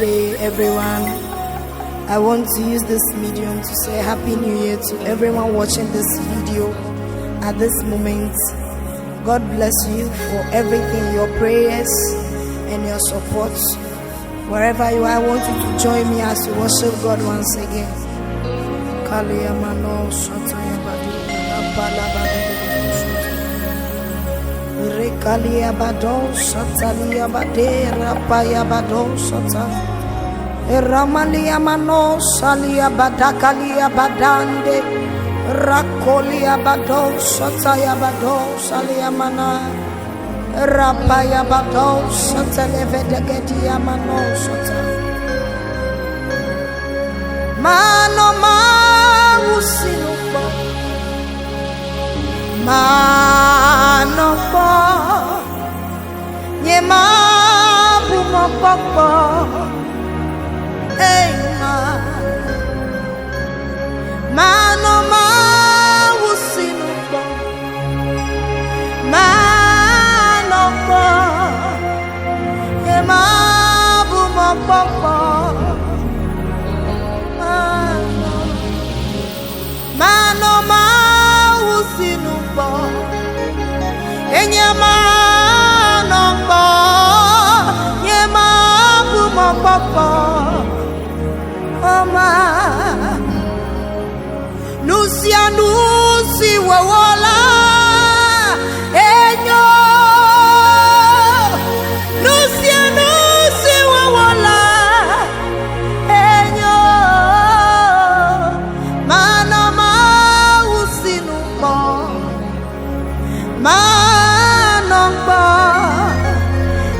birthday, everyone. I want to use this medium to say Happy New Year to everyone watching this video at this moment. God bless you for everything, your prayers and your support. Wherever you are, I want you to join me as we worship God once again. Kaliyamano Shatayabadi, Rapalabadi, Rekaliabado Shataliabade Rapayabado Shata Ramaliamano Saliabadakalia Badande Rakoliabado Shatayabado Saliamana Rapayabado Shatalevedegediamano Shata Mano Mausinupo Manokpo nye mabu mokpokpo Ei ma Mano mawusinukpo Manokpo nye mabu mokpokpo Mano Mano mawusinukpo Enye manokpo nye mabu mokpokpo Oma Nusia nusi wowola enyo Nusia nusi wowola enyo Mana mawusinukpo Manokpo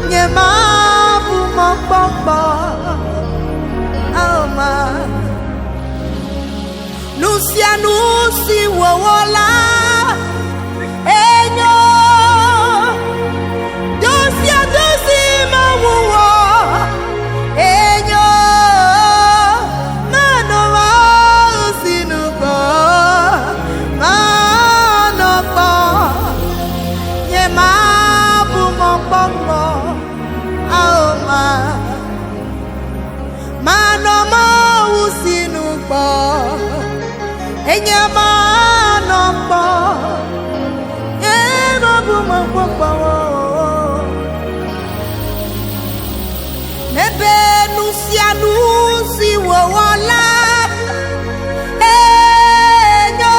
nye mabu mokpokpo Oma Nusia nusi wowola enyo Dosia dosi mawuwo enyo Mano mawusinukpo Manokpo nye mabu mokpokpo Aoma Mano mawusinukpo Enye manokpo nye mabu mokpokpo Nebe nusia nusi wowola enyo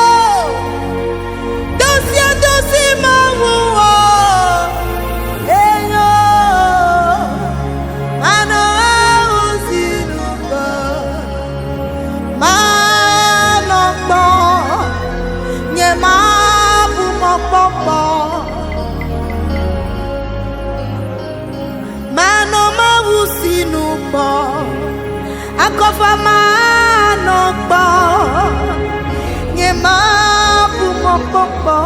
Dosia dosi mawuwo enyo Mano awusinukpo Manokpo nye mabu mokpokpo Mano mawusinukpo Akɔfa manokpo nye mabu mokpokpo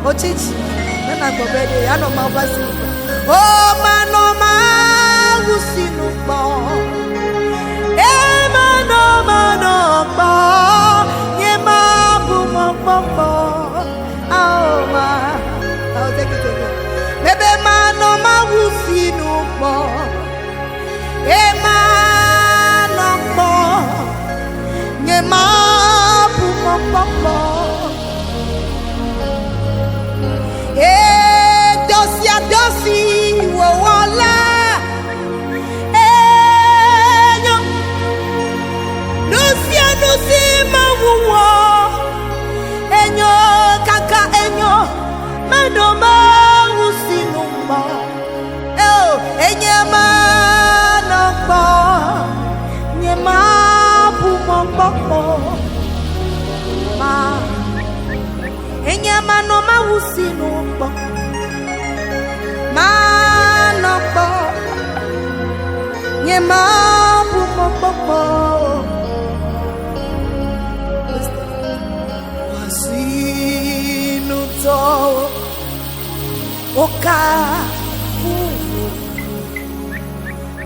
Ochichi nana gbɔbɛ de anɔ ma va sinukpo O mano mawusinukpo E mano manokpo nye mabu mokpokpo Aoma I'll take it again. Bebe mano mawusinukpo E manokpo nye mabu mokpokpo E dosia dosi wowola enyo Nusia nusi mawuwo enyo kaka enyo mano mawusinukpo Oh, enye manokpo nye mabu mokpokpo ma enye mano mawusinukpo manokpo nye mabu mokpokpo Wasinuto oka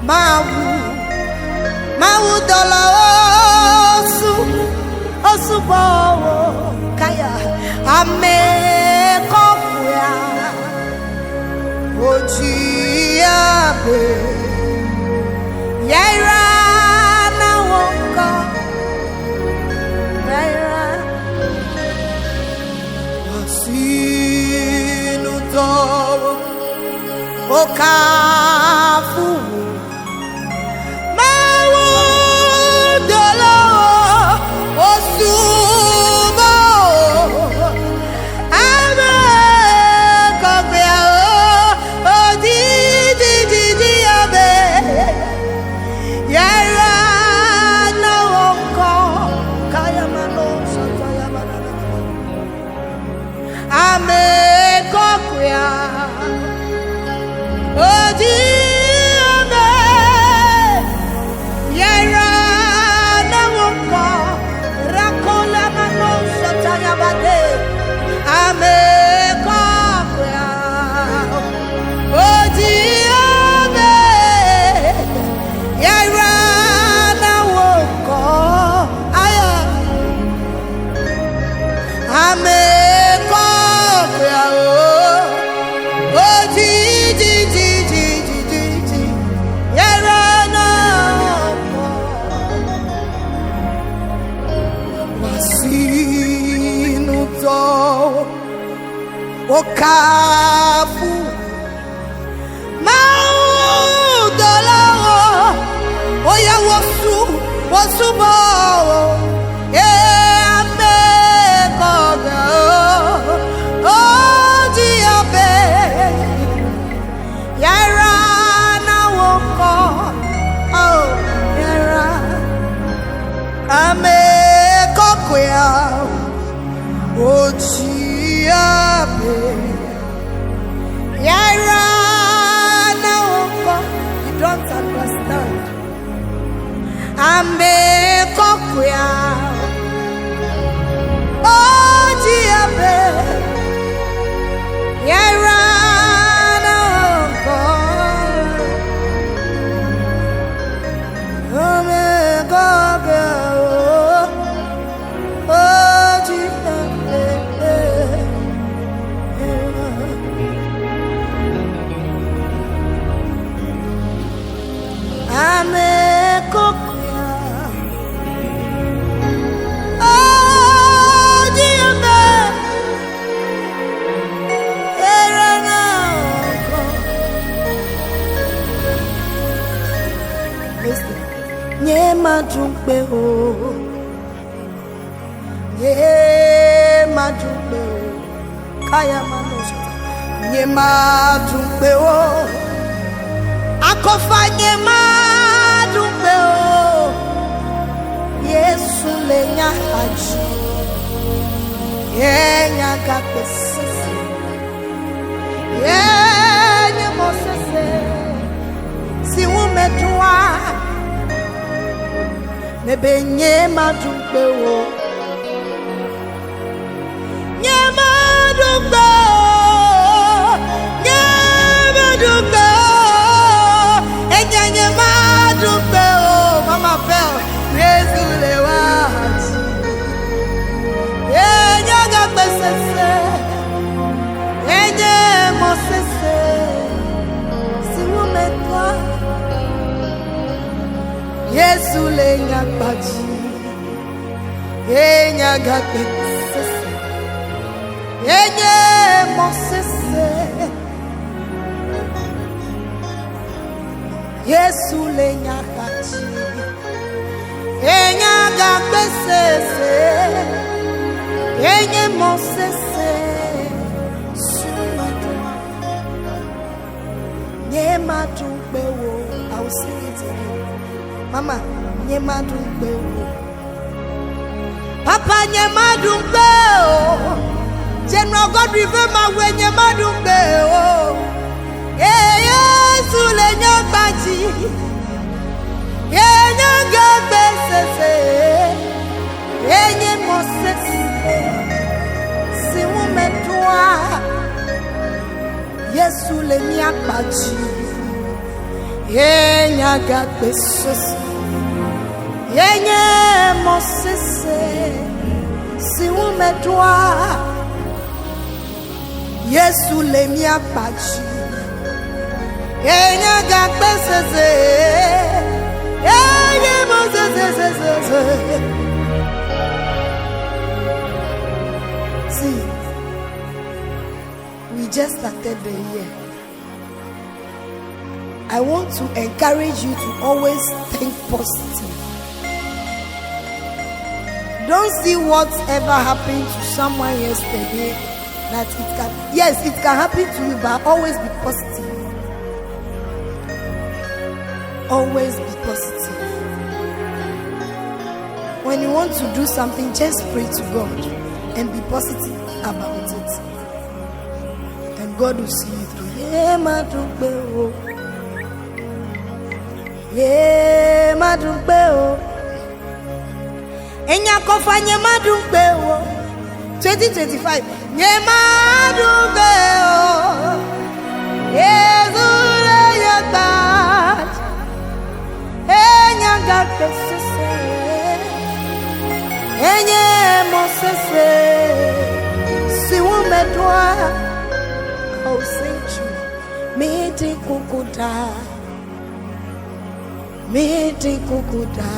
mawu mawu dɔla osu osu bɔwo kaya ame kɔkɔea odziabe yayra. Wokafu wò. Mawu dɔlawo wosubɔ wò. Ame kɔkɔeawo wodi dzi dzi dzi abe yayra na wò ŋkɔ. Kayamano satayamanana. Ame kɔkɔea wodi abe yayra na wò ŋkɔ. Rakolamano satayabade. Ame kɔkɔea wodi abe yayra na wò ŋkɔ. Aya. Ame kɔkɔeawo wodi dzi dzi dzi dzi dzi dzi yayra na wò ŋkɔ. Wasinutɔ wokafu Mawu dɔlawo woya wosu wosubɔ wo. Ye ame kɔkɔewo wodzi abe yayra na wo ŋkɔ. Oh, yayra ame kɔkɔeawo wodzi abe yayra na wo ŋkɔ. You don't understand. Ame kɔkɔeawo wodzi abe yayra na wo ŋkɔ. Ame kɔkɔeawo wodzi abe yayra. Ame kɔkɔea wodzi abe yayra na wo ŋkɔ. Listen. Nye ma dukpe o. Nye ma dukpe o. Kaya mano shata. Nye ma dukpe o. Akɔfa nye ma dukpe o. Yesu le nya hadzi. Ye nya gakpe sese. Ye nye mɔ sese. Si ŋu meɖoa. Mebe nye ma dukpe o. Nye ma dukpe o. Nye ma dukpe o. Enye nye ma dukpe o. Mama Bell, Yesu le wa dzi. Ye nye gakpe sese. Enye mɔ sese. Si ŋu meɖoa. Yesu le nya kpadzi. Ye nya gakpe sese. Enye mɔ sese. Yesu le nya kpadzi. Enya gakpe sese. Enye mɔ sese. Sumadoa. Nye ma dukpe wo. I will sing it again. Mama, nye ma dukpe wo. Papa nye ma dukpe o. General Godfrey Vemawe nye ma dukpe o. Ye Yesu le nya gbadzi. Ye nya gakpe sese. Ye nye mɔ sese. Si ŋu meɖoa. Yesu le mía kpadzi. Ye nya gakpe sese. Ye nye mɔ sese. Si ŋu meɖoa. Yesu le mía kpadzi. Ye nya gakpe sese. Ye nye mɔ sese sese sese. See, we just started the year. I want to encourage you to always think positive. Don't see whatever happened to someone yesterday that it can, yes, it can happen to you, but always be positive. Always be positive. When you want to do something, just pray to God and be positive about it. And God will see you through. Yeah, ma dúpẹ́ o. Yeah, ma dúpẹ́ o. Enya kọfa nye ma dúpẹ́ o. 2025. Nye ma dúpẹ́ o. Yesu le ye gba. Enya gagbe sese. Enye mo sese. Si wo mɛdoa. Oh, thank you. Mede kukuda. Mede kukuda.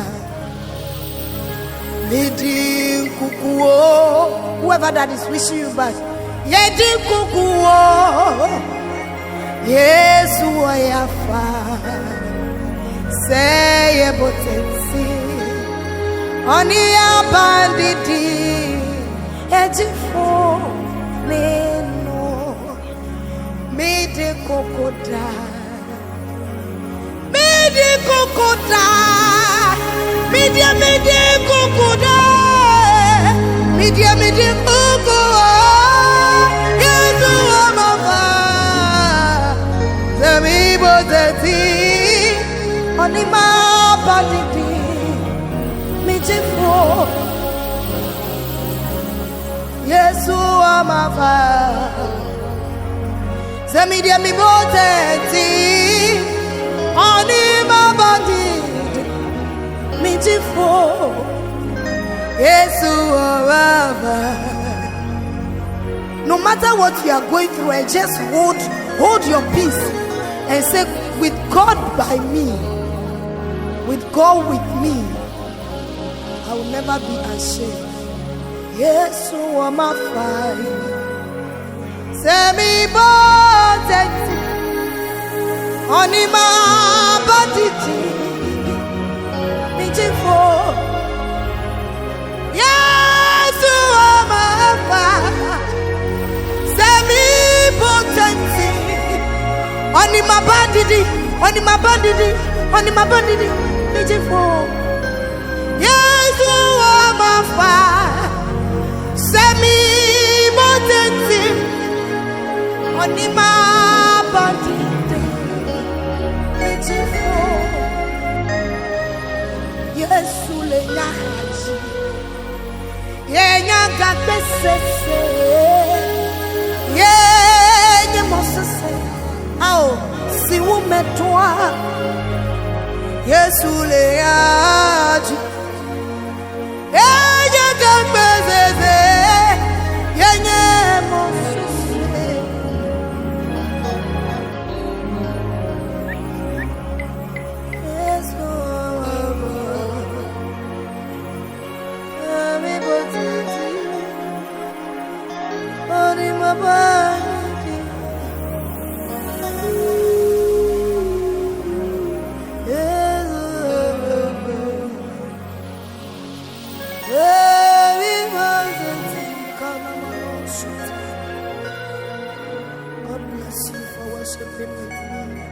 Mede kukuo. Whoever that is wishing you bad. Yedi kukuo. Yesu oyafa. Seye botensi. Oni abandidi. Ejifo neno. Mede kokoda. Mede kokoda. Mede mede kokoda. Mede mede kokoda. Yesu amafa. Semi boteti. Oni ma bandidi. Mijifo. Yesu amafa. Semi de mi boteti. Oni ma bandidi. Mijifo. Yesu amafa. No matter what you are going through, and just hold your peace and say, with God by me, with God with me, I will never be ashamed. Yesu amafa. Semi boteti. Oni ma bandidi. Mijifo. Yesu amafa. Semi potenti. Oni ma bandidi. Oni ma bandidi. Oni ma bandidi. Mijifo. Yesu amafa. Semi potenti. Oni ma bandidi. Mijifo. Yesu le nyahaji. Yenya gagbe sese. Yenye mosese. Ao si wo metoa. Yesu le yaji. Yenye gagbe sese. Yenye mosese. Yesu ama. Ami boteti. Oni mabandi. Yesu ama. Ami boteti. God bless you for worshiping with me.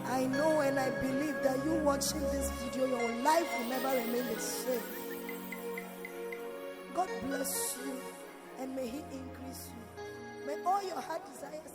I know and I believe that you watching this video, your life will never remain the same. God bless you and may He increase you. May all your heart desires